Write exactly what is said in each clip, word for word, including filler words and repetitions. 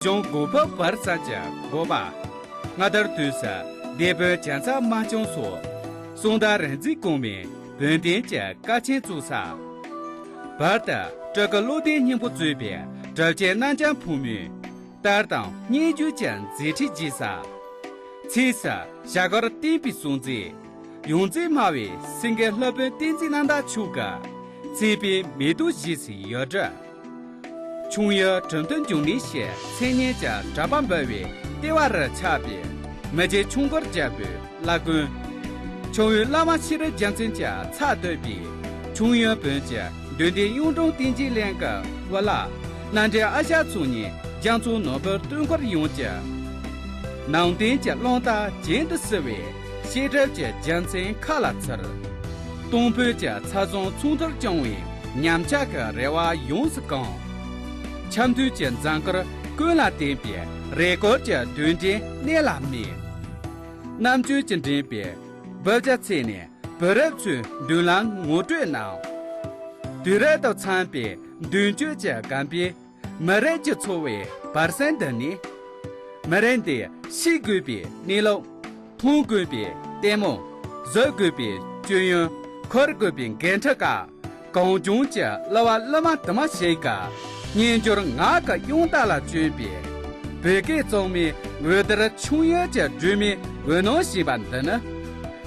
ལྗོངས་གོ་ཕུབ་བར་ས་གྱི་དགོན་པ། སྔ་དར་དུས་སུ་སྡེ་དཔོན་རྒྱལ་ཚབ་མ་སྐྱོང་སོགས་གསུང་བདག་རིག་འཛིན་གོང་མའི་བོན་བསྟན་གྱི་ཀ་ཆེན་བཙུགས་ས། བར་དུ་སྤྲུལ་སྐུ་བློ་ལྡན་སྙིང་པོ་གཙོས་པའི་གྲུབ་ཆེན་རྣམ་རྒྱལ་ཕོ་མོས་དར་དང་སྙན་བརྒྱུད་ཀྱི་མཛད་འཕྲིན་རྒྱས་ས། ཚེས་སུ་ཞྭ་དཀར་བསྟན་པའི་སྲོང་བཙན། ཡོངས་འཛིན་སྨྲ་བའི་སེང་གེ་སློབ་དཔོན་བསྟན་འཛིན་རྣམ་དག་མཆོག་གི་མཚན་དཔེའི་མེ་ཏོག་བཞད་སའི་ཡུལ་གྲུ། ཁྱུང་ཡུལ་གྲུབ་མཐའ་འབྱུང་གནས་ཞེས་མཚན་སྙན་གྱི་གྲགས་པ་འབུལ་བའི་ལྟེ་བ་རུ་ཆགས་པའི་མི་རྗེ་ཁྱུང་དཀར་རྒྱལ་པོའི་བླ་དགོན། ཁྱུང་ཡུལ་བླ་མ་ཤེས་རབ་རྒྱལ་མཚན་གྱི་ཚབ་བསྟོད་པའི་ཁྱུང་ཡུལ་བོན་གྱི་འདུས་སྡེ་གཡུང་དྲུང་བསྟན་རྒྱས་གླིང་གི་དབུ་བླ་རྣམ་འདྲེན་ཨ་ཞང་ཚོ་ནས་རྒྱ་མཚོ་ནོར་བུ་སྟོན་འཁོར་ཡོངས་ཀྱི་ནང་བསྟན་གྱི་རླུང་རྟ་གྱེན་དུ་བསུ་བའི་བཤད་སྒྲུབ་ཀྱི་རྒྱལ་མཚན་མཁའ་ལ་འཚེར། གཏོང་ཕོད་ཀྱི་ཚ་ཟུང་ཚོགས་འདུར་བསྐྱངས་བའི་ཉམས་ཆག་གི་རེ་བ་ཡོངས་སུ་གང་། འཆམ་མཐུན་གྱི་འཛིང་སྐར་ཀུན་ལ་བརྟེན་པའི་རེས་སྐོར་གྱི་དུས་དྲན་གནད་ལ་སྨིན། རྣམ་དཔྱོད་ཀྱིས་འདྲེན་པའི་སྦུབ་ཆ་ཚད་ནས་བུ་རབས་ཚོའི་མདུན་ལམ་ངོ་སྤྲོད་གནང་། དུས་རབས་དང་འཚམས་པའི་མདུན་སྐྱོད་ཀྱི་རྒན་པས་མི་རབས་ཀྱི་འཚོ་བའི་བར་གསེང་འདི་ནས། མི་རབས་འདིས་ཤེས་དགོས་པའི་གནས་ལུགས། མཐོང་དགོས་པའི་ལྟད་མོ། གཟིགས་དགོས་པའི་སྤྱོད་ཡོན། འཁུར་དགོས་པའི་འགན་འཁྲི་ཁག་གངས་ལྗོངས་ཀྱི་གླུ་བ་གླུ་མ་དུ་མ་ཞིག་གི་སྙན་འགྱུར་ངག་གི་དབྱངས་རྟ་ལ་བཅོལ་བའི་བོད་སྐད་གཙང་མའི་འོད་སྡེར་ཁྱུང་ཡུལ་གྱི་སྒྲོན་མེ་འོད་སྣང་བཞད་པ་འདི་ནི།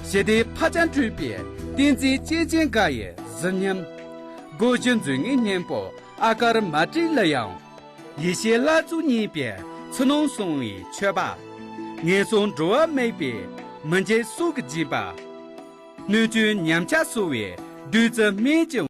ཞི་བདེའི་འཕར་ཆ་འཕྲོས་པའི་བསྟན་འཛིན་སྐྱེས་ཆེན་འགའ་ཡི་གཟི་ཉམས། སྒོ་བཞི་མཛོད་ལྔའི་སྙིང་པོ་ཨ་དཀར་མ་བྲིས་ལ་ཡང་། ཡེ་ཤེས་ལྷ་གཙུག་བརྙེས་པའི་ཚུལ་སྣང་གསུང་བའི་མཆོད་པ། ངན་སོང་འགྲོ་བ་དམིགས་པའི་མི་མཇེད་སྲོག་གི་བརྗིད་པ། སྣོད་བཅུད་ཉམས་ཆག་གསོ་བའི་བདུད་རྩི་སྨན་གྱི་